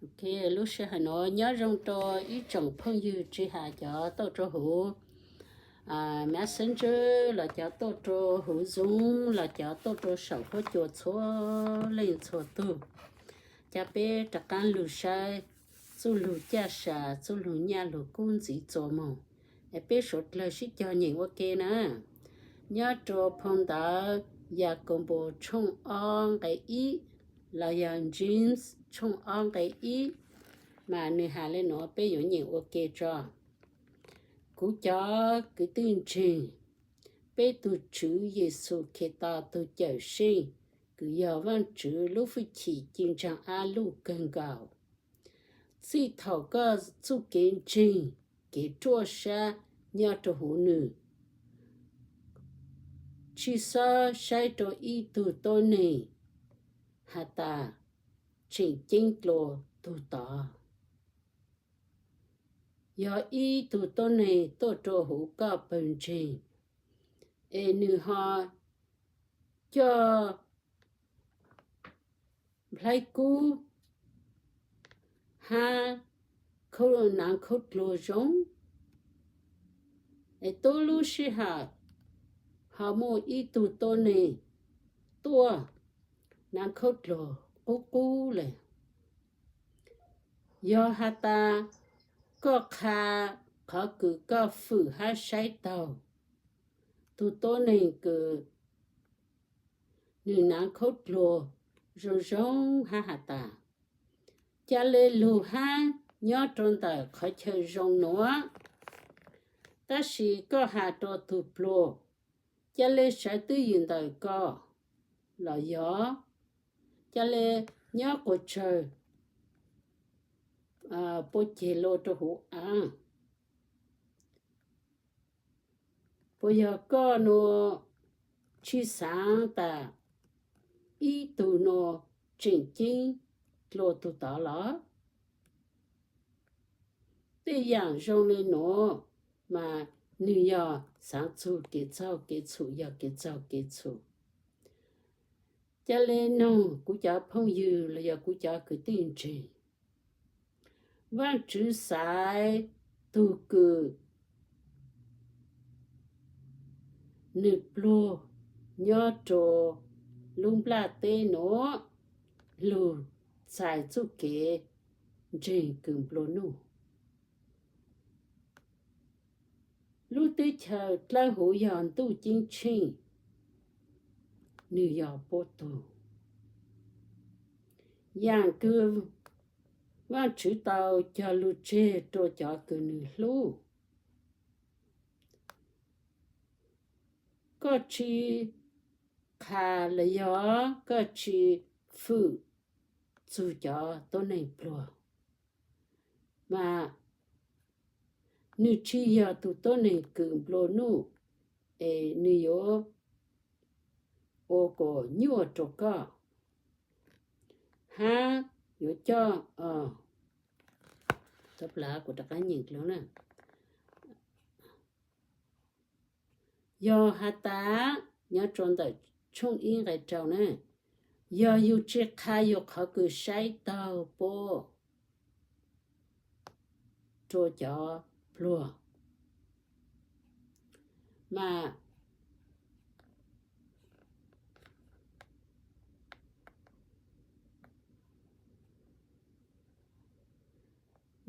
Ok, lub sij hawm no nyob zoo rau ib tsoom phooj ywg tsis hais cov tuaj rau huv Messenger los cov tuaj rau huv Zoom los cov tuaj rau saum huab cua txhua leej txhua tug. Cas peb rov qab lug saib txuj lug caj sa, txuj lug nyaj lug kub ntxiv txuas moog, es peb suav dlawg sib cog nyeem ua ke na. Nyob rau phau ntawv Yakaunpaus tshooj ob nqe ib los yog James tshooj ob nqe ib, mas nws has le nuav, peb yuav nyeem ua ke tso. Kuv cov kwv tij ntseeg, peb tug Tswv Yexus Khetos tug Cawmseej kws yog Vaajtswv lub hwj chim ci ntsaag ab luj kawg nkaus. Txij thaum koj txuj kev ntseeg, kev ruaj sab nyob rau huv nws, tsi xob saib rau ib tug tuab neeg has tas tseem ceeb dlua tug tod. Yog ib tug tuab neeg tuaj rau huv koj pawg ntseeg, es nws ho coj nplhaib kub hab naav khaub dluag zoo, es tub lub sij hawm ho muaj ib tug tuab neeg tuaj, naav khaub dluag qub qub le. Yog has tas koj qha qhov kws koj fwm hab saib taug tug tuab neeg kws nws naav khaub dluag zoo zoo hab has tas, ca le lug hab nyob rau ntawm qhov chaw zoo nuav, tab sis koj has rau tug pluag, ca le sawv twj ywm ntawm koj, los yog ca le nyob quas tsawg puab ceg lug rau huv av. Puas yog koj nuav tsi xaav tas ib tug nuav tseem ceeb dlua tug tod los? Tej yaam zoo le nuav mas nwg yog xaav txug kev txaug kev txhum, yog kev txaug kev txhum. Ca le noog kuv cov phooj ywg los yog kuv cov kwv tij ntseeg, Vaajtswv xaiv tug kws nwg pluag nyob rua lub nplaj teb nuav lug txais txuj kev ntseeg kws nplua nuj. Lub teb chaws dlawb huv yog ntuj ceeb tsheej, nwg yog puab tug. Yaam kws Vaajtswv tau cog lug tseg rua cov kws nwg hlub. Koj tsi qha los yog koj tsi fwm txug cov tuab neeg pluag, mas nwg tsi yog tug tuab neeg kws nplua nuj, es nwg yuav ua kuas nyuaj rua koj, hab yuav coj, kuv rov qaab nyeem dlua na. Yog has tas, nyob rua ntawm tshooj ib nqe rau na, yog yug tsi qha yug qhov kws saib taug puab rua cov pluag, mas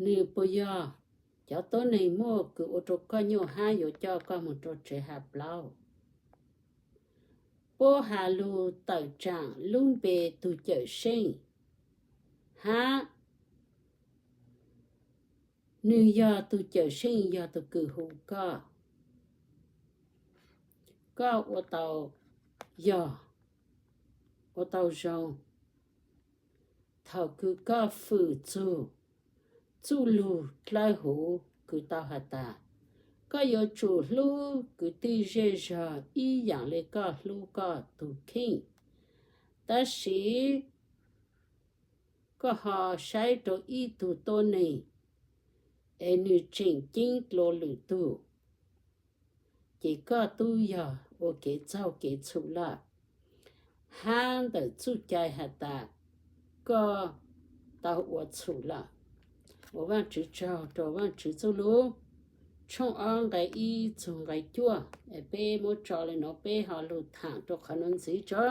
nwg puas yog cov tuab neeg muaj kws ua rua koj nyuaj hab yuav coj koj moog rua tsev has plaub? Puab has lug tawm tsaam lub npe tug Cawmseej, hab nwg yog tug Cawmseej yog tug kws hu koj. Koj ua tau yog, ua tau zoo thaum kws koj fwm txug txuj lug dlawb huv kws tau has tas, koj yuav tsum hlub kwv tij zej zog ib yaam le koj hlub koj tug kheej. Tab sis koj ho saib rua ib tug tuab neeg, es nwg tseem ceeb dlua lwm tug, ces koj tub yog ua kev txaug kev txhum lawm. Hab ntawm txuj cai has tas, koj tau ua txhum lawm. Ua Vaajtswv tsaug rau Vaajtswv txuj lug. Tshooj ob nqai ib txug nqai cuaj es peb muab tso le nuav, peb ho lug thaam rua qhov nuav ntxiv tso.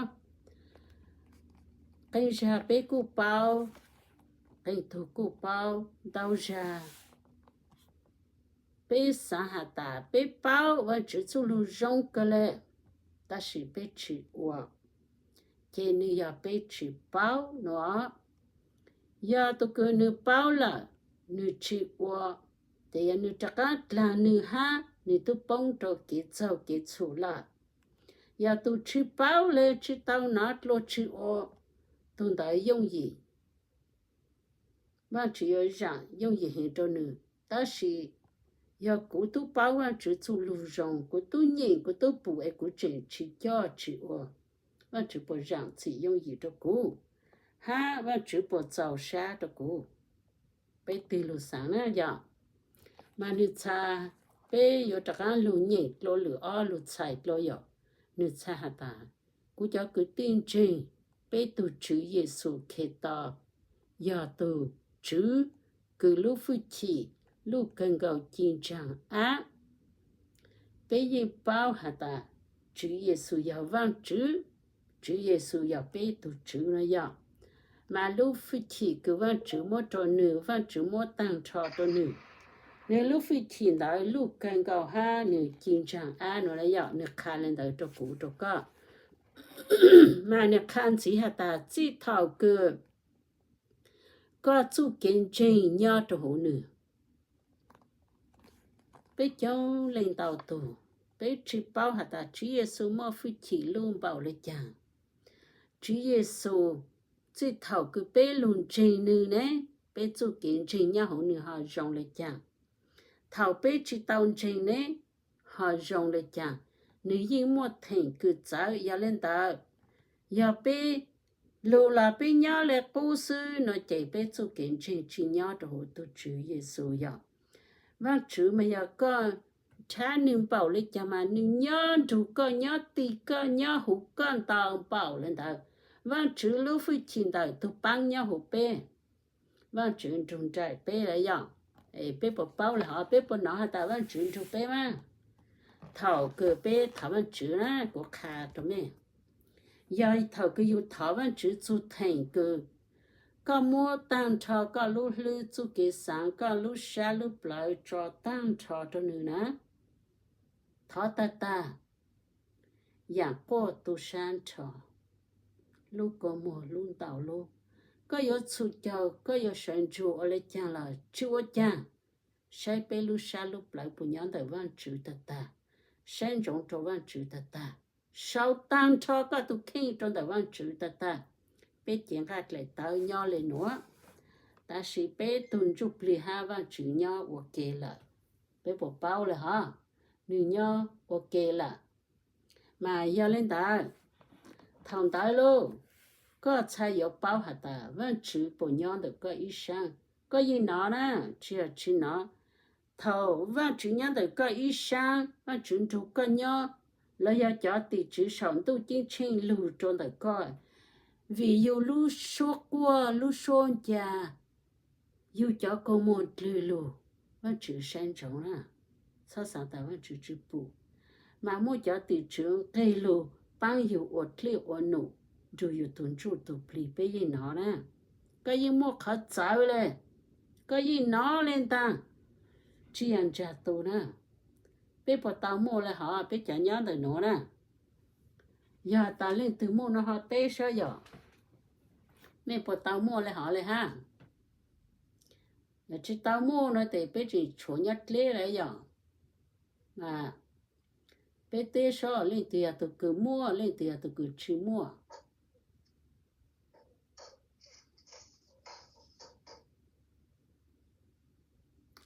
Qee zag peb kuj paub, qee tug kuj paub, ntau zag peb xaav has tas peb paub Vaajtswv txuj lug zoo kawg le, tab sis peb tsi ua, ces nwg yog peb tsi paub nuav. Yog tug kws nwg paub lawm, nwg tsi ua, ces yog nwg rov qaab dlaag nwg hab nwg tub poob rua kev txaug kev txhum lawm. Yog tug tsi paub le tsi tau nov dlua tsi ua, tug ntawd yooj yim, Vaajtswv yuav zaam yooj yim heev rua nwg. Tab sis yog kuv tub paub Vaajtswv txuj lug zoo, kuv tub nyeem kuv tub pum es kuv tseem tsi coj tsi ua, Vaajtswv puas zaam txim yooj yim rua kuv, hab Vaajtswv puas txaus sab rua kuv? Peb tig lug xaav na yom. Mas nwg txha, peb yuav rov qaab lug nyeem dlua lwm ob lug txhais dlua yom. Nwg txha has tas, kuv cov kwv tij ntseeg, peb tug Tswv Yexus Khetos yog tug Tswv kws lub fwj chim luj kawg nkaus ci ntsaag ab. Peb yeej paub has tas Tswv Yexus yog Vaajtswv, Tswv Yexus yog peb tug Tswv no yom. Mas lub fwj chim kws Vaajtswv muab rua nwg, Vaajtswv muab taag nrho rua nwg, nwg lub fwj chim ntawd luj kawg nkaus hab nwg ci ntsaag ab no na yom. Nwg qha le ntawd rua kuv rua koj. Mas nwg qha ntxiv has tas txij thaum kws koj txuj kev ntseeg nyob rua huv nwg. Peb coob leej ntau tug, peb tsi paub has tas Tswv Yexus muaj fwj chim luj npaum le caag. Tswv Yexus, txij thaum kws peb lug ntseeg nwg ne, peb txuj kev ntseeg nyob huv nwg ho zoo le caag. Thaum peb tsi tau ntseeg ne, ho zoo le caag. Nwg yeej muaj theem kws txawv. Yog le ntawd, yog peb lug los peb nyob le qub xwb no ces peb txuj kev ntseeg tsi nyob rua huv tug Tswv Yexus yom. Vaajtswv mas yog koj nrhav nwg npaum le caag mas nwg nyob nrug koj, nyob ti koj, nyob huv koj ntau npaum le ntawd. Vaajtswv lub fwj chim ntawm tug paab nyob huv peb. Vaajtswv nrug nraim peb lawm yom. Es peb puas paub le hov? Peb puas nov has tas Vaajtswv nrug peb mas? Thaum kws peb thov Vaajtswv na, kuv qha rua mej, yog thaum kws yug thov Vaajtswv txug theem kws koj muab taag nrho koj lub hlwb, txuj kev xaav, koj lub sab lub plawv tso taag nrho rua nwg na, thov tag tag, yaam quaj tu sab nrho, lub kua muag lub ntaus lub, koj yuav txhum caug, koj yuav sawv ntsug ua le caag los tsi ua caag, saib peb lub sab lub plawv puas nyob ntawm Vaajtswv tag tag, saib ntsoov rua Vaajtswv tag tag, sau taag nrho koj tug kheej rua ntawm Vaajtswv tag tag. Peb cev nqaj dlaim tawv nyob le nuav, tab sis peb tug ntsuj plig hab Vaajtswv nyob ua ke lawm. Peb puas paub le hov? Nwg nyob ua ke lawm. Mas yog le ntawd, thaum ntawd lauj, koj txhaj yuav paub has tas Vaajtswv puas nyob ntawm koj ib sab. Koj yeej nov na, tsi yog tsi nov. Thaum Vaajtswv nyob ntawm koj ib sab, Vaajtswv nrug koj nyob, los yog cov tim tswv saum ntuj ceeb tsheej lug rua ntawm koj, vim yug lub suab quaj lub suab ncag, yug cov kua muag dlwg lug, Vaajtswv saib ntsoov na, txhob xaav tas Vaajtswv tsi pum. Mas muaj cov tim tswv nqeg lug paab yug ua dlej ua num nrug yug tug ntsuj tug plig, peb yeej nov na. Koj yeej muaj qhov txawv le, koj yeej nov le ntaag, tsi yog ntsag tu na. Peb puas tau muaj le hov peb cov nyob ntawm nuav na? Yog tas leej twg muaj no ho teb sab yom. Mej puas tau muaj le hov le hab? Yog tsi tau muaj no tes peb tseem tshuav nyob dleb le yom. Peb teb sab leej twg yog tug kws muaj, leej twg yog tug kws tsi muaj.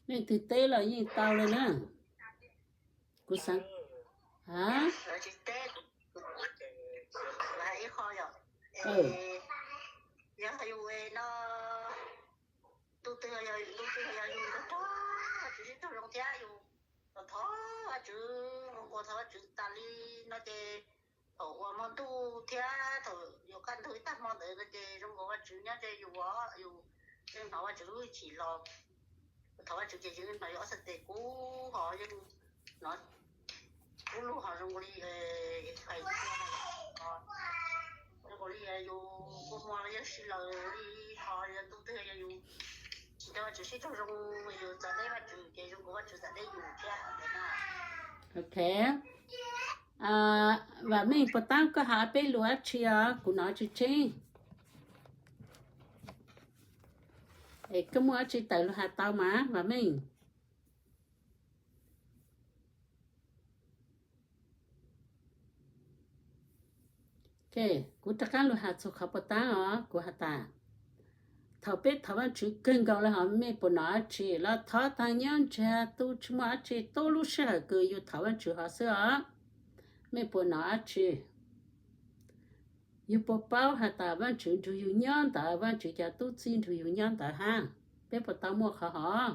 Leej twg teb los yeej tau le na. Kuv xaav, a, thov Vajtswv, thov Vajtswv tas li no ces thaum uas hmo ntuj thiab thaum yuav kaj ntug ib tag hmo ntawd no ces zoo nkaus Vajtswv nyob ces yus, yus Yeej hnov Vajtswv lub hwj chim los, thov Vajtswv ces yeej hnov yus ob txhais tes kub ho yeej hnov kub lug ho zoo li hais tias zoo li yus kua muag los yog si laws li ho yog tus twg yog yus nrog Vajtswv sib raug zoo, yus txawv deb Vajtswv ces zoo nkaus Vajtswv txawv deb yus thiab no. Ok. Vam Meej, puas tab koj hais peb lus dab tsi os? Kuv hnov tsis tseb. Es koj muaj dab tsi tawm lus hais tau mas Vam Meej. Ok, kuv rov qab lus hais txog qhov puas tab os, kuv has tas, thaum peb thov Vajtswv kawg nkaus lawm ho mej puas hnov dab tsi los thov tag nyob ntsag tu tsis muaj dab tsi, tub lub sij hawm kws yus thov Vajtswv hov xwb os, mej puas hnov dab tsi? Yus puas paub has tas Vajtswv nrug yus nyob ntawd, Vajtswv cov tub txib nrug yus nyob ntawd hab? Peb puas tau muaj qhov hov?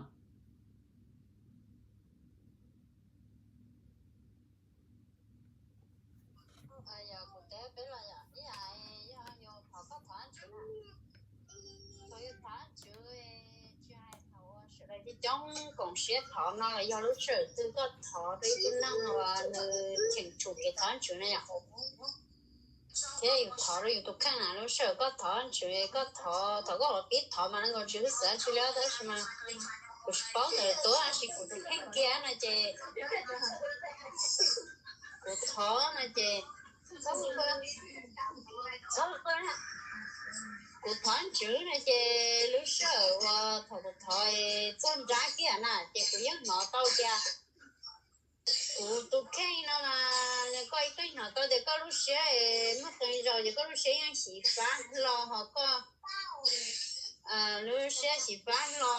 Coob koom siab thov no los yog lub sij hawm twg koj thov rau ib tug neeg uas nws cheem tsum kev thov Vajtswv na yom, thiab yus thov rau yus tus kheej na, lub sij hawm koj thov Vajtswv, koj thov, thaum koj ua pib thov mas neeg nkaus tsis hwj xwm dab tsi li, tab sis mas kuv tsis paub ntawm tus, tab sis kuv tus kheej kiag no ces kuv thov no ces, kuv thov Vajtswv no ces lub sij hawm uas thaum kuv thov txog nrab kiag na ces kuv yeej hnov tau tias kuv tus kheej no mas koj yeej hnov tau tias koj lub siab muaj qee zaus ces koj lub siab yeej xyiv fab hlo ho koj lub siab xyiv fab hlo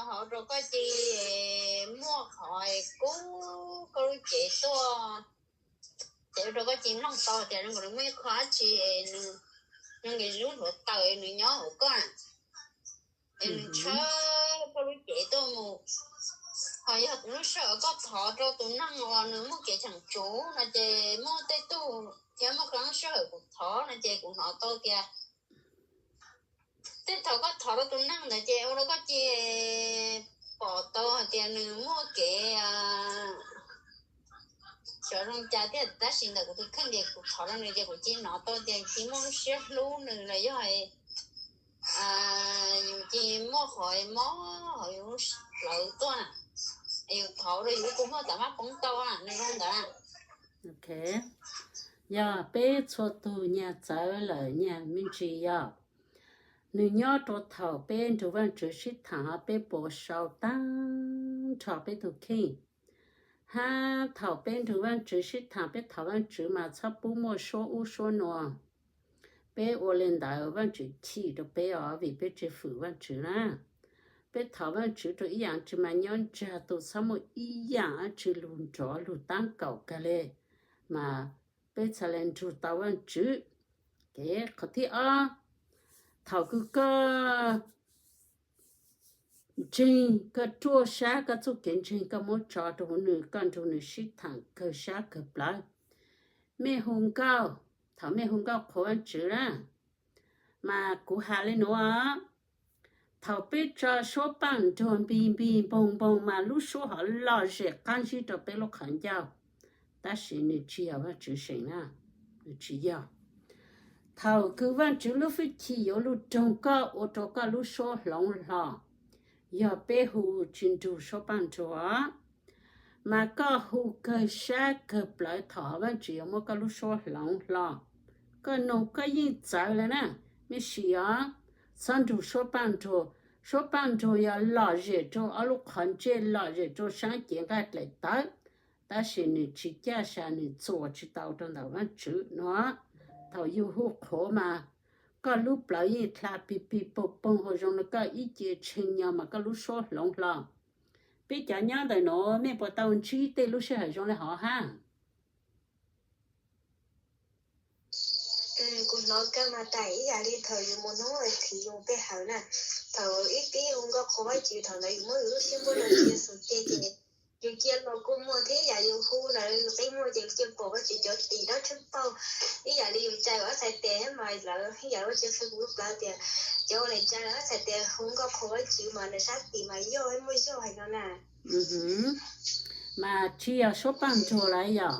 ho ua rau koj cia li muaj qhov kub koj lub cev tuaj, ces ua rau koj cia li mloog tau tias zoo nkaus li muaj ib qho dab tsi es nws zoo nkaus li lub hluav taws nws nyob hauv koj na, es nws tshawb koj lub cev tuaj mus. Ho yog lub sij hawm koj thov rau tus neeg uas nws muaj kev cheem tsum no ces muaj tej tug thiab muaj qee lub sij hawm kuv thov no ces kuv hnov tau tias tej thaum koj thov rau tus neeg ntawd ces ua rau koj cia li pom tau hais tias nws muaj kev xyov zoo cas thiab, tab sis ntawm kuv tus kheej ces kuv thov rau nws ces kuv cia li hnov tau tias cia li muaj lub siab hlub nws los yog yus cia li muaj qhov mob hauv yus lub plawv tuaj na, yus thov rau yus lub kua muag tam mab poob tau na, nws zoo ntawd. Ok, yog peb txhua tug nyag txawv lawm nyag me ntsis yog nws nyob rau thaum peb nrug Vaajtswv sib thaam ho peb puas sau taag nrho peb tug kheej. Hab thaum peb nrug Vaajtswv sib thaam peb thov Vaajtswv mas txhob pub muaj suab ub suab nua. Peb ua le ntawd Vaajtswv chim rau peb os vim peb tsi fwm Vaajtswv na. Peb thov Vaajtswv rau ib yaam tsi mas nyob ntsag tu txhob muaj ib yaam dlaab tsi lug nrov lug taab kaum kag le, mas peb txhad le nrug tau Vaajtswv. Qhov thib ob, thaum kws koj ntseeg, koj ruaj sab koj txuj kev ntseeg koj muab tso rau huv nws, koj nrug nws sib thaam kawg sab kawg plawv. Mej hu nkauj, thaum mej hu nkauj qhuas Vaajtswv na, mas kuv has le nuav, thaum peb tso suab paaj nruag npig npig npoog npoog mas lub suab hov lom zem qaab zib rau peb lub qhov ncauj, tab sis nws tsi yog Vaajtswv seem na, nws tsi yog. Thaum kws Vaajtswv lub fwj chim yuav lug raug koj ua rau koj lub suab hloov hlo, yog peb hu tsi nrug suab paaj nruag, mas koj hu kawg sab kawg plawv thaum Vaajtswv yuav muab koj lub suab hloov hlo. Koj noog koj yeej txawv le na, mej sim os, txhob nrug suab paaj nruag. Suab paaj nruag yog lom zem rau ob lub qhov ntsej, lom zem rau saab cev nqaij dlaim tawv, tab sis nws tsi caj sa, nws txuas tsi tau rau ntawm Vaajtswv nuav. Thaum yug hu qhuav mas koj lub plawv yeej dlha pig pig poog poog ua zoo le koj ib ce tshee nyo mas koj lub suab hloov hlo. Peb cov nyob ntawm nuav mej puas tau ntsib tej lub sij hawm zoo le hov hab? Kuv hnov kawg mas tais ib yam li thaum yus mus hnub thiv yus pe hawm na, thaum ib pib hu nkauj qhuas Vaajtswv thaum ntawd yus muab yus lub siab npuab rau Tswv Yexus ce ces Yus cia los kuj muaj thiab, yam yus hu ntawd qib muaj ces cia pom Vajtswv cov tim dab tsheb pauj, ib yam li yus cais ob txhais tes thiab mas lawv ib yam ua cia qhia kuv lub plawv tias cov ua li cas lawv ob txhais tes hu nkauj qhuas Vajtswv mas nws sab tim mas yog muaj yog hais no na. Mas tsis yog suab paj nruag lawm yog.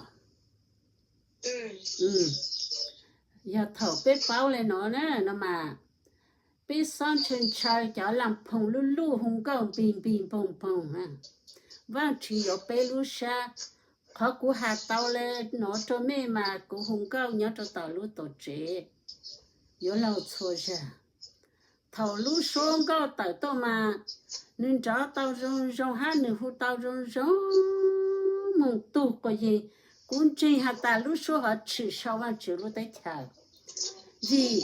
Yog thaum peb paub li no na no mas peb xob ntshaw ntshaw cov lam phoom lub luj hu nkauj npig npig npoog npoog na. Vajtswv yuav peb lub sab. Qhov kuv has tau li no rau mej mas kuv hu nkauj nyob rau tom lub tuam tsev yuav laug txhua zag. Thaum lub suab nkauj tawm tuaj mas nws nrov tau zoo zoo hab nws hu tau zoo zoo moog tug quas yees. Kuv ntseeg has tas lub suab hov tshwm sau Vajtswv lub teb chaws. Vim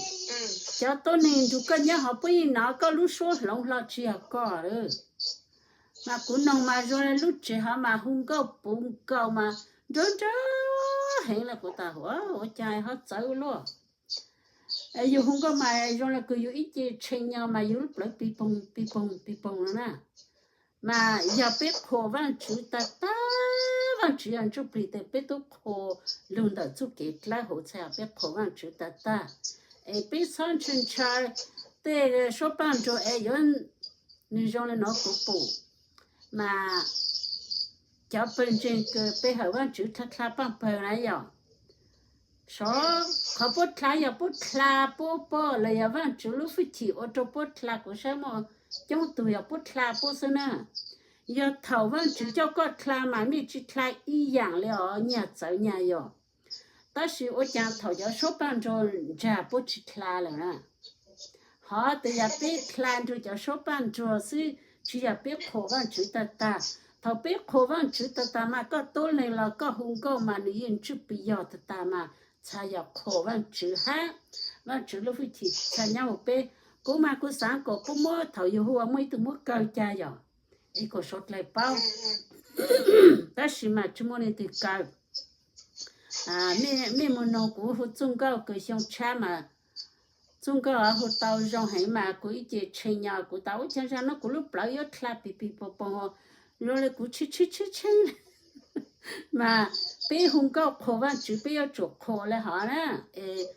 cov tuab neeg nrug koj nyob hov puab yeej nov koj lub suab hloov hlo tsis yog koj lawm. Mas kuv noog mas zoo li lub tsev hov mas hu nkauj puv nkaus mas nrov nrov heev li. Kuv tas ua cas ho txawv luaj. Yus hu nkauj mas zoo li kws yus ib ce tshee nyo mas yus lub plawv pig poog pig poog pig poog no na. Mas yog peb qhuas Vaajtswv tag tag, Vaajtswv yog ntsuj plig tes peb tub qhuas lug ntawm txuj kev dlawb huv txhaj peb qhuas Vaajtswv tag tag. Es peb txhob ntshaw ntshaw tej suab paaj nruag es yuav, nwg zoo le nuav kuv pum, mas cov pawg ntseeg kws pe hawm Vaajtswv dlha dlha paaj pawg na yom. Sov qhov puab dlha yog puab dlha puab pog los yog Vaajtswv lub hwj chim ua rau puab dlha, kuv saib muaj coob tug yog puab dlha puab xwb na. Yog thaum Vaajtswv coj koj dlha mas mej tsi dlha ib yaam li os, nyag txawv nyag yog. Tab sis ua caag thaum cov suab paaj nruag ntsag puab tsi dlha lawm na. Hov tes yog peb dlha nrug cov suab paaj nruag xwb, tsi yog peb qhuas Vaajtswv tag tag. Thaum peb qhuas Vaajtswv tag tag mas koj tuab leeg los koj hu nkauj mas nwg yeej ntswj plig yog tag tag mas txhad yog qhuas Vaajtswv hab Vaajtswv lub hwj chim txhad nyob huv peb. Kuv mas kuv xaav kom puab muab, thaum yug hu ua muaj ib tug muab kaw ca yom, es kom suav dlawg paub. Tab sis mas tsi muaj leej twg kaw. Mej mus noog kuv hu txuj nkauj kws xyoo tshab mas txuj nkauj hu tau zoo heev mas kuv ib ce tshee nyo kuv tas ua caag zag nuav kuv lub plawv yuav dlha pig pig poog poog, zoo le kuv tshee tshee tshee tshee. Mas peb hu nkauj qhuas Vaajtswv peb yuav tsum qhuas le hov na. Es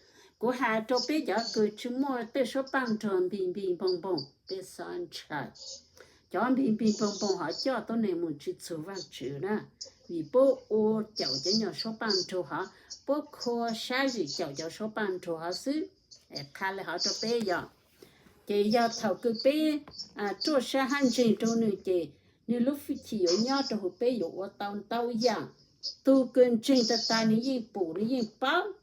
kuv has rau peb cov kws tsi muaj tej suab paaj nruag npig npig npoog npoog, peb xob ntshaw. Cov npig npig npoog npoog hov coj tuab neeg mus tsi txug Vaajtswv na, vim puab ua caum cov nyuag suab paaj nruag hov, puab khua sab zim caum cov suab paaj nruag hov xwb. Qha le hov rau peb yog, ces yog thaum kws peb ruaj sab hab ntseeg rau nwg ces nwg lub hwj chim yuav nyob rau huv peb yuav ua tau ntau yaam. Tug kws ntseeg tag tag nwg yeej pum nwg yeej paub,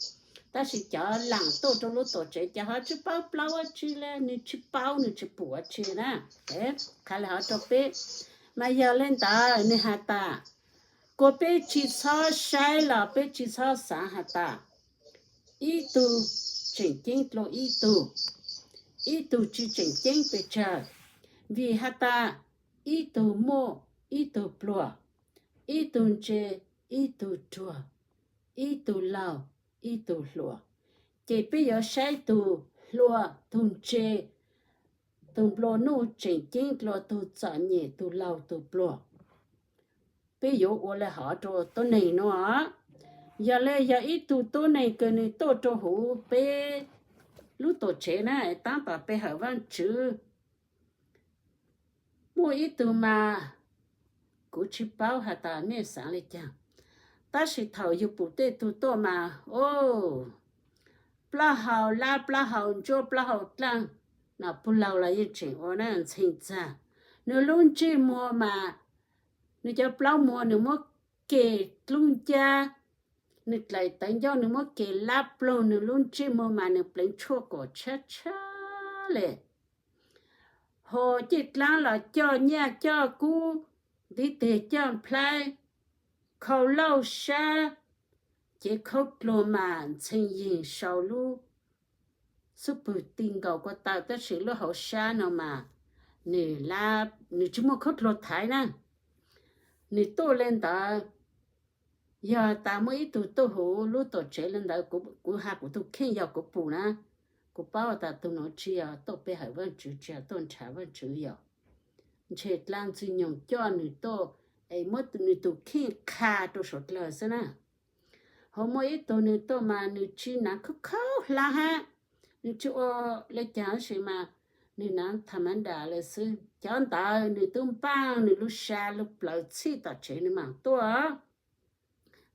tab sis cov laam tuaj rau lub tuam tsev cov hov tsi paub plaub dlaab tsi le, nwg tsi paub nwg tsi pum dlaab tsi na. Qha le hov rau peb, mas yog le ntawd nwg has tas, kuas peb tsi txhob saib los peb tsi txhob xaav has tas ib tug tseem ceeb dlua ib tug, ib tug tsi tseem ceeb pes tsawg, vim has tas ib tug muaj ib tug pluag, ib tug ntse ib tug ruag, ib tug laug ib tug hluas, ces peb yuav saib tug hluas tug ntse, tug nplua nuj tseem ceeb dlua tug txom nyem tug laug tug pluag. Peb yuav ua le hov rau tuab neeg nuav. Yog le yog ib tug tuab neeg kws nwg tuaj rau huv peb lub tuam tsev na, taab tom pe hawm Vaajtswv, muaj ib tug mas kuv tsi paub has tas mej xaav le caag, tab sis thaum yug pum tej tug tuaj mas, o, plaub hau lab plaub hau ntsuab plaub hau dlaaj, no puj laug los yeej tseem ua na ntxhee txag. Nwg lub ntsej muag mas, nwg cov plaub muag nwg muab ke dlub ncab, nwg dlaim tawv ncauj nwg muab ke lab ploog, nwg lub ntsej muag mas nwg pleev tshuaj kom tshab tshab le. Hos cej dlaab los coj nyaj coj kub, ntiv teg coj nplhaib, khau lauj sab, cev khaub dluag mas ntxhee yeeg sau lub xub pwg ti nkaus ko taw, tab sis lub hauv sab no mas nwg tsi muaj khaub dluag thaiv na. Nwg tuaj le ntawd, yog tas muaj ib tug tuaj huv lub tuam tsev le ntawd, kuv has kuv tug kheej yog kuv pum na, kuv paub tas tug nuav tsi yog tuaj pe hawm Vaajtswv, tsi yog tuaj nrhav Vaajtswv yog. Ntshe dlaab Ntxwg Nyoog coj nwg tuaj es muab nws tus kheej qha rau suav dlawg xwb na. Ho muaj ib tug nws tuaj mas nws tsis hnav khaub khaub hlab hab, nws tsis ua le caag tab sis mas nws hnav tham ma nram lawm xwb. Cov ntawd nws tub npaaj nws lub sab lub plawv txhij tom tsev nws maam tuaj,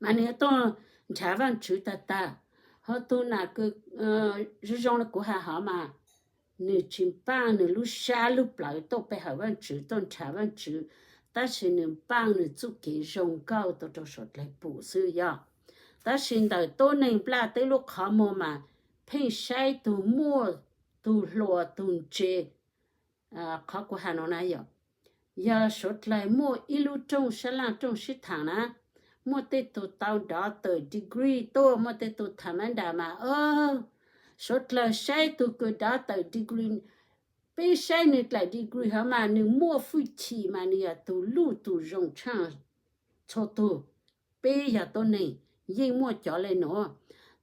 mas nws yuav tuaj nrhav Vaajtswv tag tag. Ho tug nam kws zoo zoo le kuv has hov mas nws tsis npaaj nws lub sab lub plawv tuaj pe hawm Vaajtswv tuaj nrhav Vaajtswv, tab sis nws npaaj nws txuj kev zoo nkauj tuaj rau suav dlawg pum xwb yog. Tab sis ntawm tuab neeg nplaj teb lub qhov muag mas pheej saib tug muaj, tug hluas, tug ntse. Qhov kuv has no na yog, yog suav dlawg muaj ib lub rooj sab laj rooj sib thaam na, muaj tej tug tau doctor degree tuaj, muaj tej tug tham ma nram mas, suav dlawg saib tug kws doctor degree, peb saib nws dlaim degree hov mas nws muaj fwj chim mas nws yog tug luj tug zoo tshaaj txhua tug. Peb yog tuab neeg yeej muaj cov le nuav,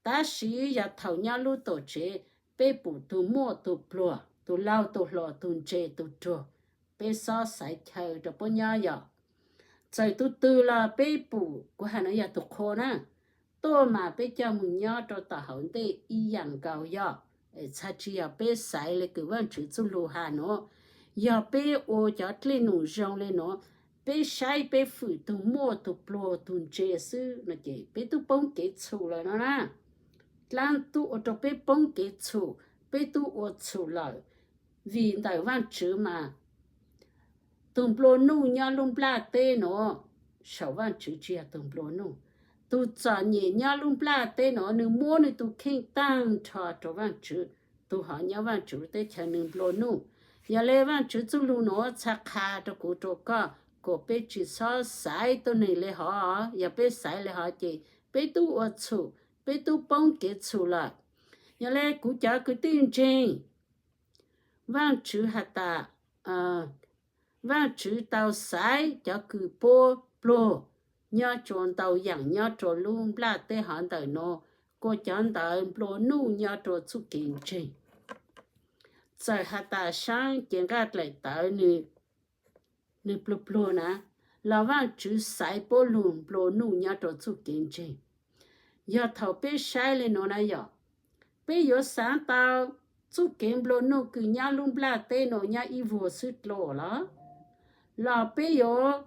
tab sis yog thaum nyob lub tuam tsev peb pum tug muaj tug pluag, tug laug tug hluas, tug ntse tug ruag, peb xob xaiv chaw rau puab nyob yog. Txawm tug twg los peb pum, kuv has no yog tug qhua na, tuaj mas peb coj moog nyob rau tom hauv ntej ib yaam nkaus yog. Txhad tsi yog peb xaiv le kws Vaajtswv txuj lug has nuav, yog peb ua cov dlej num zoo le nuav, peb saib peb fwm tug muaj tug pluag tug ntse xwb no ces peb tub poob kev txhum lawm no na. Dlaab tub ua rau peb poob kev txhum, peb tub ua txhum lawm, vim ntawm Vaajtswv mas tug nplua nuj nyob lub nplaj teb nuav, saum Vaajtswv tsi yog tug nplua nuj. Tug txom nyem nyob lub nplaj teb nuav, nwg muab nwg tug kheej taag nrho rau Vaajtswv, tug hov nyob Vaajtswv lub teb chaws nwg nplua nuj. Yog le Vaajtswv txuj lug nuav txhad qha rau kuv rau koj kom peb tsi xob xaiv tuab neeg le hov, yog peb xaiv le hov ces peb tub ua txhum, peb tub poob kev txhum lawm. Yog le kuv cov kwv tij ntseeg, Vaajtswv has tas, Vaajtswv tau xaiv cov kws puab pluag nyob tsua ntau yaam nyob rua lub nplaj teb hov ntawm nuav, kuas cov ntawd nplua nuj nyob rua txuj kev ntseeg. Txawm has tas saab cev nqaj dlaim tawv nwg pluag pluag na, los Vaajtswv xaiv puab lug nplua nuj nyob rua txuj kev ntseeg. Yog thaum peb saib le nuav na yog, peb yuav xaav tau txuj kev nplua nuj kws nyob lub nplaj teb nuav nyob ib vuag xwb dlua los, los peb yuav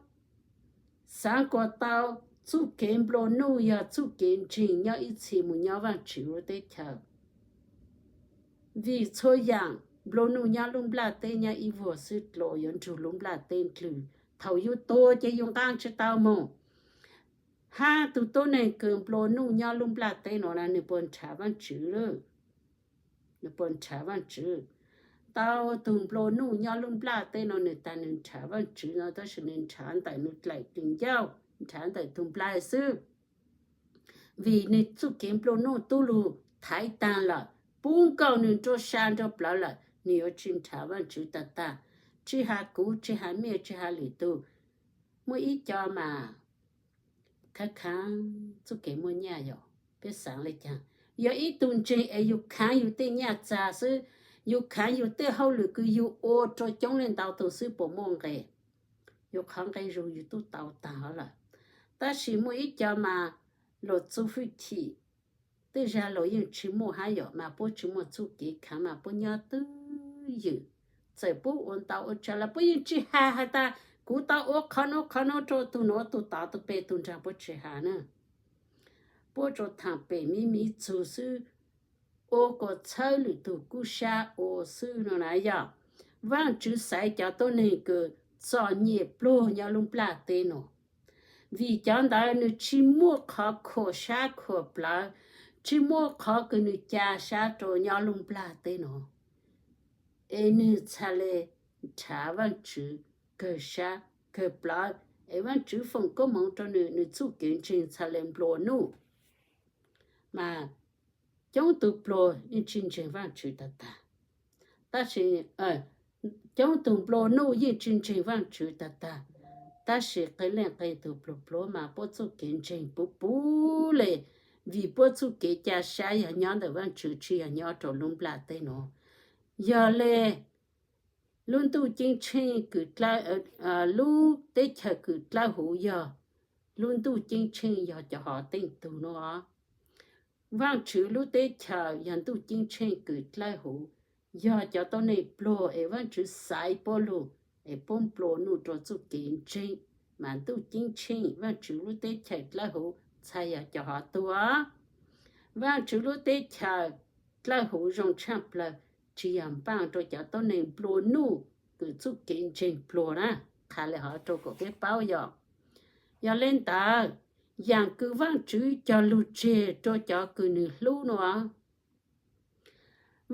xaav kuas tau txuj kev nplua nuj yog txuj kev ntseeg nyob ib txhis mus nyob Vaajtswv lub teb chaws. Vim txhua yaam nplua nuj nyob lub nplaj teb nyob ib vuag xwb dlua yuav nrug lub nplaj teb ndlwg. Thaum yus tuag ces yus nqaa tsi tau moog. Hab tug tuab neeg kws nplua nuj nyob lub nplaj teb nuav na nwg puas nrhav Vaajtswv? Nwg puas nrhav Vaajtswv? Ntau tug nplua nuj nyob lub nplaj teb nuav nwg tas nwg nrhav Vaajtswv no tab sis nwg nrhav ntawm nwg dlaim dlim ncauj, nrhav ntawm tug nplaig xwb. Vim nwg txuj kev nplua nuj tub lug thaiv taag lawm, pub nkaus nwg nrua sa nrua plawv lawm, nwg yuav tsi nrhav Vaajtswv tag tag. Tsi has kuv, tsi has mej, tsi has lwm tug, muaj ib co mas khaav khaav txuj kev muaj nyaj yog peb xaav le caag. Yog ib tug ntseeg es yug khaav yug tej nyaj txag xwb, yug khaav yug tej hauj lwm kws yug ua rua coob leej ntau tug xwb puas muaj nqe? Yug qhov nqe zug yug tub tau taag hov lawm. Tab sis muaj ib co mas luas txug fwj chim, tej zag luas yeej tsi muaj hab yom, mas puab tsi muaj txuj kev khaav mas puab nyob twj ywm. Txawm puab ua ntau ua tsawg los puab yeej tsi has has tas kuv tau ua qhov nuav qhov nuav rua tug nuav tug tod tug peg tug nraag, puab tsi has na. Puab tsuas thaam pem miv miv txug xwb, ua kuas txhawb lwm tug kub sab ua xwb no na yog. Vaajtswv xaiv cov tuab neeg kws txom nyem pluag nyob lub nplaj teb nuav, vim cov ntawd nwg tsi muaj qhov khuam sab khuam plawv, tsi muaj qhov kws nwg ca sab rua nyob lub nplaj teb nuav, es nwg txhad le nrhav Vaajtswv kawg sab kawg plawv, es Vaajtswv foom koob moov rua nwg, nwg txuj kev ntseeg txhad le nplua nuj. Mas coob tug pluag yeej tsi ntseeg Vaajtswv tag tag, tab sis coob tug nplua nuj yeej tsi ntseeg Vaajtswv tag tag, tab sis qee leej qee tug pluag pluag mas puab txuj kev ntseeg puv puv le, vim puab txuj kev ca sab yog nyob ntawm Vaajtswv tsi yog nyob rua lub nplaj teb nuav. Yog le Lub ntuj ceeb tsheej kws, lub teb chaws kws dlawb huv yog lub ntuj ceeb tsheej, yog cov hov teej tug no. Vaajtswv lub teb chaws yog ntuj ceeb tsheej kws dlawb huv, yog cov tuab neeg pluag es Vaajtswv xaiv puab lug es puab nplua nuj rua txuj kev ntseeg, mas ntuj ceeb tsheej Vaajtswv lub teb chaws dlawb huv txhad yog cov hov tug. Vaajtswv lub teb chaws dlawb huv zoo tshaaj plawg, tsi yog npaaj rua cov tuab neeg nplua nuj kws txuj kev ntseeg pluag na. Qha le hov rua kuas peb paub yog, yog le ntawd, yaam kws Vaajtswv cog lug tseg rua cov kws nwg hlub nua.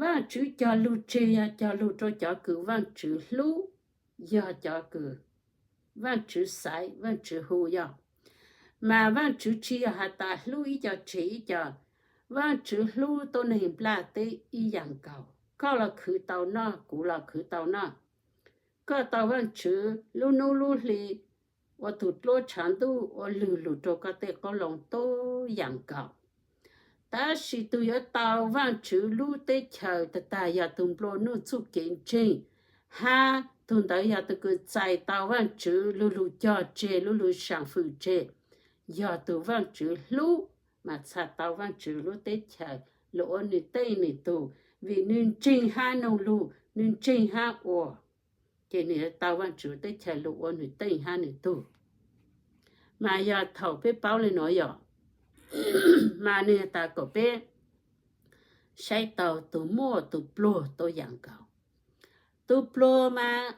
Vaajtswv cog lug tseg yog cog lug rua cov kws Vaajtswv hlub, yog cov kws Vaajtswv xaiv, Vaajtswv hu yog. Mas Vaajtswv tsi yog has tas hlub ib co tseg ib co. Vaajtswv hlub tuab neeg nplaj teb ib yaam nkaus. Koj los khwv tau noj, kuv los khwv tau noj. Koj tau Vaajtswv lub nub lub hli ua tug dluab tshav ntuj ua lug lug rua koj tej qoob loo tuab yaam nkaus. Tab sis tug yuav tau Vaajtswv lub teb chaws tag tag yog tug nplua nuj txuj kev ntseeg, hab tug ntawd yog tug kws txais tau Vaajtswv lu lug cog tseg, lu lug saam fwm tseg, yog tug Vaajtswv hlub, mas txhad tau Vaajtswv lub teb chaws lug ua nwg tej nwg tug, vim nwg ntseeg hab noog lug, nwg ntseeg hab ua, ces nwg tau Vaajtswv teb chaws lug ua nwg tej hab nwg tug. Mas yog thaum peb paub le nuav yog, mas nwg tas kom peb saib taug tug muaj tug pluag tuab yaam nkaus. Tug pluag mas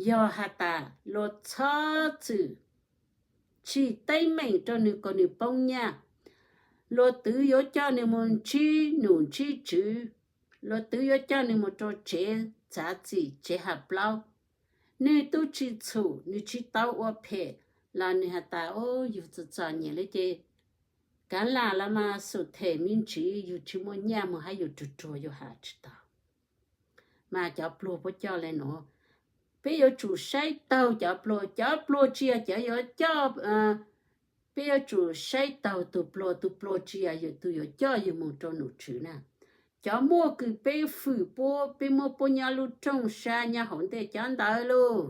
yog has tas luag txhob txwm tsim teeb meem rua nwg kom nwg poob nyaj. Luag twv yuav coj nwg moog ntsib num ntsib tswv, luag twv yuav coj nwg moog rua tsev txav txim tsev has plaub. Nwg tub tsi txhum, nwg tsi tau ua phem, los nwg has tas, o, yug txom txom nyem le ces kaav lam los mas xum them me ntsis, yug tsi muaj nyaj moog hab yug ruag ruag yug has tsi tau. Mas cov pluag puab coj le nuav, peb yuav tsum saib taug cov pluag. Cov pluag tsi yog cov yuav coj, peb yuav tsum saib taug tug pluag, tug pluag tsi yog tug yuav coj yug moog rua num tswv na. Cov muaj kws peb fwm puab, peb muab puab nyob lub rooj sab nyob hauv ntej, cov ntawd lauj,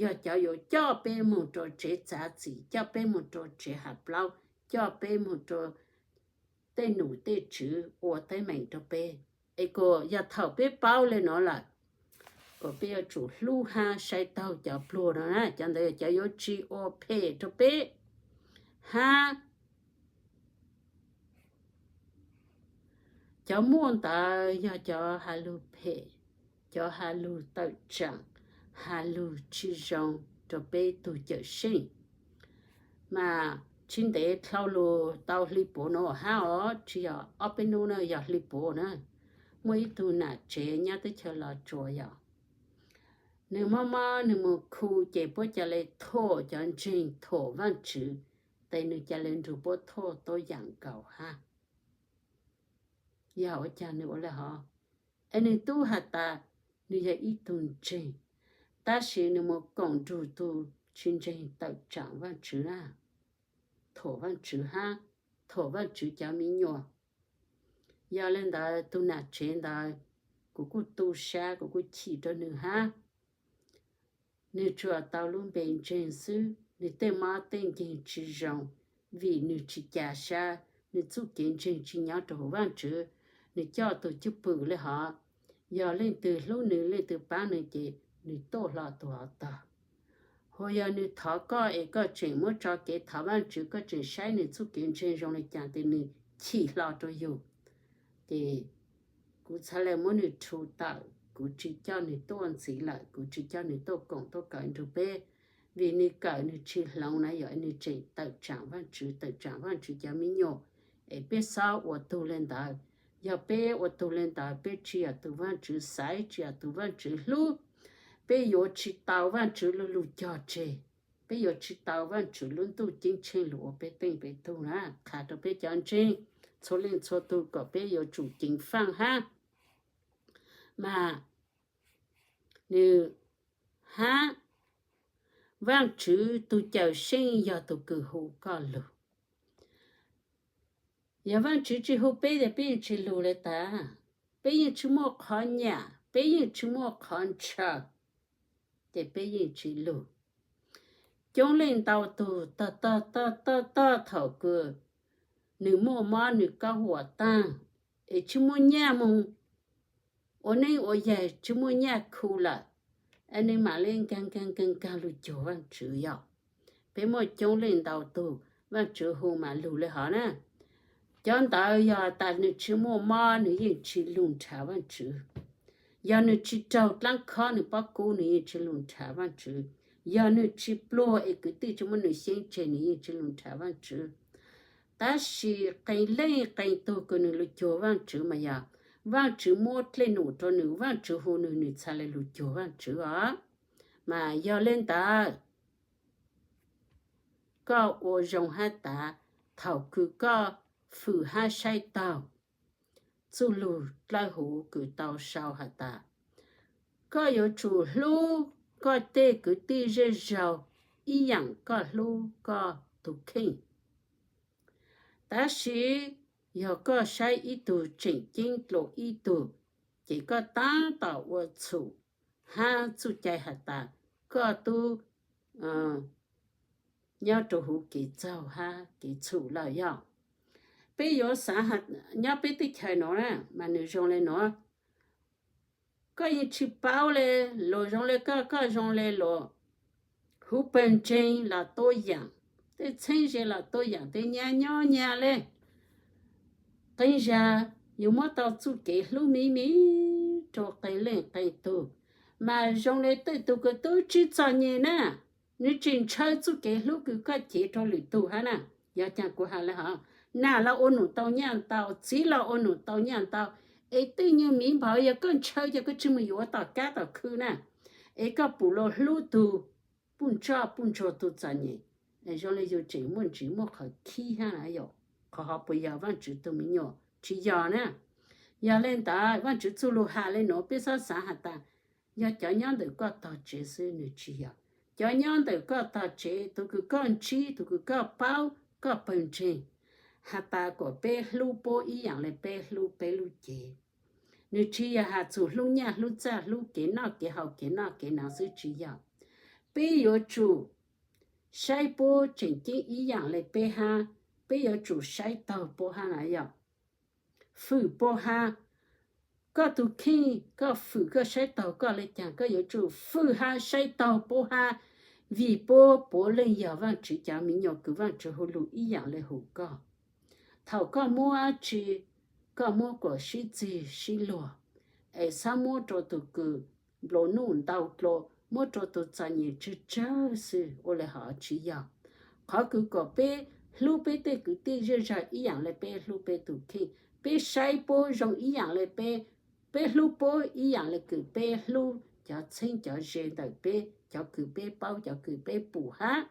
yog cov yuav coj peb moog rua tsev txav txim, coj peb moog rua tsev has plaub, coj peb moog rua tej num tej tswv ua teeb meem rua peb. Es kuas yog thaum peb paub le nuav lawm, kuas peb yuav tsum hlub hab saib taug cov pluag no na. Cov ntawd yog cov yuav tsi ua phem rua peb hab cov muaj ntawd yog cov has lug phem, cov has lug tawm tsaam, has lug tsi zoo rua peb tug cawm seej. Mas tsi ntev dlhau lug tau hli puav nuav hab os, tsi yog ob peb nub na, yog hli puav na, muaj ib tug nam tsev nyob teb chaws Los Tsuas yog, nwg mob mob nwg moog khu ces puab ca le thuam cov ntseeg, thuam Vaajtswv, tes nwg ca le nrug puab thuam tuab yaam nkaus hab. Yog ua caag nwg ua le hov? Es nwg tub has tas nwg yog ib tug ntseeg, tab sis nwg moog koom nrug tug tsi ntseeg tawm tsaam Vaajtswv na, thuam Vaajtswv hab thuam Vaajtswv cov me nyuam. Yog le ntawd tug nam tsev ntawd, kuv kuj tu sab, kuv kuj chim rua nwg hab. Nwg tsuas tau lub npe ntseeg xwb, nwg tej mob tej nkeeg tsi zoo, vim nwg tsi ca sab, nwg txuj kev ntseeg tsi nyob rua huv Vaajtswv. Nwg coj tug cwj pwm le hov, yog leej twg hlub nwg, leej twg paab nwg ces nwg tuaj hlo tug hov tog. Hu yog nwg thov koj es koj tseem muab tso kev thov Vaajtswv, koj tseem saib nwg txuj kev ntseeg zoo le caag tes nwg chim hlo rua yug. Ces kuv txhad le muab nwg rhu tawm, kuv tsi coj nwg tuaj ntxiv lawm, kuv tsi coj nwg tuaj koom tuaj kawm nrug peb, vim nwg kawm nwg tsi hloov na, yog nwg tseem tawm tsaam Vaajtswv, tawm tsaam Vaajtswv cov me nyuam, es peb xob ua tug le ntawd. Yog peb ua tug le ntawd, peb tsi yog tug Vaajtswv xaiv, tsi yog tug Vaajtswv hlub. Peb yuav tsi tau Vaajtswv lub lug cog tseg, peb yuav tsi tau Vaajtswv lub ntuj ceeb tsheej lug ua peb teej peb tug na. Qha rua peb cov ntseeg txhua leej txhua tug kom peb yuav tsum ceev faaj hab. Mas nwg hab Vaajtswv tug cawm seej yog tug kws hu koj lug. Yog Vaajtswv tsi hu peb tes peb yeej tsi lug le tas, peb yeej tsi muaj qhov nyam, peb yeej tsis muaj qhov ntshaw, ces peb yeej tsis lug. Coob leej ntau tug tog tog tog tog tog thaum kws nws muaj mob nws kaub huam taag, es tsis muaj nyaj moog ua neeb ua yaig, tsis muaj nyaj khu lawm, es nws mam le nkaag nkaag nkaag nkaag lug cuag Vaajtswv yog. Peb muaj coob leej ntau tug Vaajtswv hu mas lug le hov na. Cov ntawd yog tas nws tsis muaj mob nws yeej tsis lug nrhav Vaajtswv. Yog nws tsis raug dlaab khob nws pob kub nws yeej tsis lug nrhav Vaajtswv. Yog nws tsis pluag es kwv tij tsis muab nws xyeeb tseg nws yeej tsis lug nrhav Vaajtswv. Tab sis qee leej qee tug kws nws lug cuag Vaajtswv mas yog Vaajtswv muab dlej num rua nws, Vaajtswv hu nws, nws txhad le lug cuag Vaajtswv os. Mas yog le ntawd, koj ua zoo hab tas, thaum kws koj fwm hab saib taug txuj lug dlawb huv kws tau sau has tas, koj yuav tsum hlub koj tej kwv tij zej zog ib yaam koj hlub koj tug kheej. Tab sis yog koj saib ib tug tseem ceeb dlua ib tug, ces koj taab tom ua txhum hab txuj cai has tas koj tub nyob rua huv kev txaug hab kev txhum lawm yog. Peb yuav xaav nyob peb teb chaws nuav na, mas nwg zoo le nuav. Koj yeej tsis paub le, luag zoo le koj, koj zoo le luag. Huv pawg ntseeg los tuab yaam, tej txheeb ze los tuab yaam, tej nyab nyob nyab le. Qee zag yus muab tau txuj kev hlub miv miv rua qee leej qee tug, mas zoo le tej tug kws tub tsi txom nyem na, nws tseem ntshaw txuj kev hlub kws koj cev rua lwm tug hab na. Yog caag kuv has le hov, nam los ua num tau nyaj ntau, txiv los ua num tau nyaj ntau, es tej nyuag miv npaum yog koj ntshaw ces koj tsi mus yuav tom kab tom khw na, es koj pum luag hlub tug, puj ntsoj puj ntsuag tug txom nyem, zoo le yus tseem muaj ntsis muaj qhov khib hab na yom. Qhov hov puas yog Vaajtswv tug me nyuam? Tsi yog na. Yog le ntawd Vaajtswv txuj lug has le nuav peb xob xaav has tas yog cov nyob ntawm koj tog tsev xwb, nwg tsi yog. Cov nyob ntawm koj tog tsev, tug kws koj ntsib, tug kws koj paub, koj pawg ntseeg, has tas kom peb hlub puab ib yaam le peb hlub peb lub cev. Nwg tsi yog has txug hlub nyaj hlub txag, hlub kev noj kev haus, kev noj kev hnav xwb, tsi yog. Peb yuav tsum saib puab tseem ceeb ib yaam le peb hab, peb yuav tsum saib taug puab hab na yom. Fwm puab hab. Koj tug kheej koj fwm koj saib taug koj le caag, koj yuav tsum fwm hab saib taug puab hab, vim puab puav leej yog Vaajtswv cov me nyuam kws Vaajtswv hu lug ib yaam le hu koj. Thaum koj muab dlaab tsi, koj muab kom sib txig sib luag, es xob muab rua tug kws nplua nuj ntau dlua, muab rua tug txom nyem tsawg tsawg xwb, ua le hov tsi yog. Qhov kws kom peb hlub peb tej kwv tij zej zog ib yaam le peb hlub peb tug kheej, peb saib puab zoo ib yaam le peb, peb hlub puab ib yaam le kws peb hlub cov txheeb cov ze ntawm peb, cov kws peb paub, cov kws peb pum hab.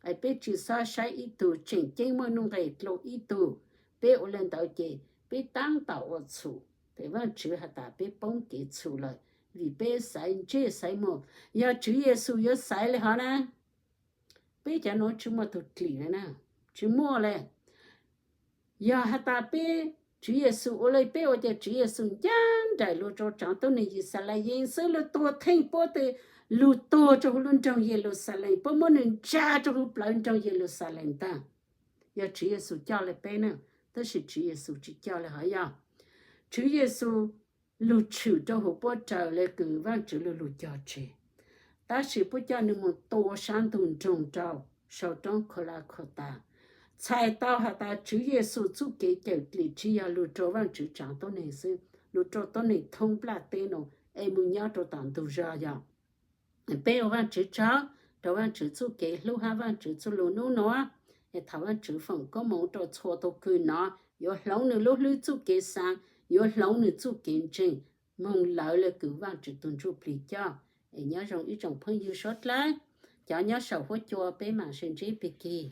Es peb tsi xob saib ib tug tseem ceeb muaj nuj nqes dlua ib tug, peb ua le ntawd ces peb taab tom ua txhum, ces Vaajtswv has tas peb poob kev txhum lawm, vim peb xaiv ntsej xaiv muag. Yog Tswv Yexus yuav xaiv le hov na, peb cov nuav tsi muaj tug dlim le na, tsi muaj le. Yog has tas peb, Tswv Yexus ua le peb ua ces Tswv Yexus ncaj nraim lug rua tsaav tuab neeg Yixalayees xwb, lug tuag theej puab tes, lug tuag rua huv lub nroog Yeluxalees, puab muab nwg ntsa rua huv plawv nroog Yeluxalees taag. Yog Tswv Yexus coj le peb na, tab sis Tswv Yexus tsi coj le hov yog. Tswv Yexus lug tshwm rua huv puab raws le kws Vaajtswv lug lug cog tseg, tab sis puab coj nwg moog tua sab ntug nroog rau sau roob Kholakhota. Txhais tau has tas Tswv Yexus txuj kev cawm dlim tsi yog lug rua Vaajtswv tsaav tuab neeg xwb, lug rua tuab neeg thoob nplaj teb nuav es moog nyob rua tom ntug zog yog. Peb ua Vaajtswv tsaug rua Vaajtswv txuj kev hlub hab Vaajtswv txuj lug nub nuav. Es thov Vaajtswv foom koob moov rua txhua tug kws nov yuav hloov nwg lub hlwb txuj kev xaav, yuav hloov nwg txuj kev ntseeg, moog lawv le kws Vaajtswv tug Ntsujplig coj. Es nyob zoo ib tsoom phooj ywg suav dlawg, cov nyob saum huab cua peb maam sib ntsib pig kig.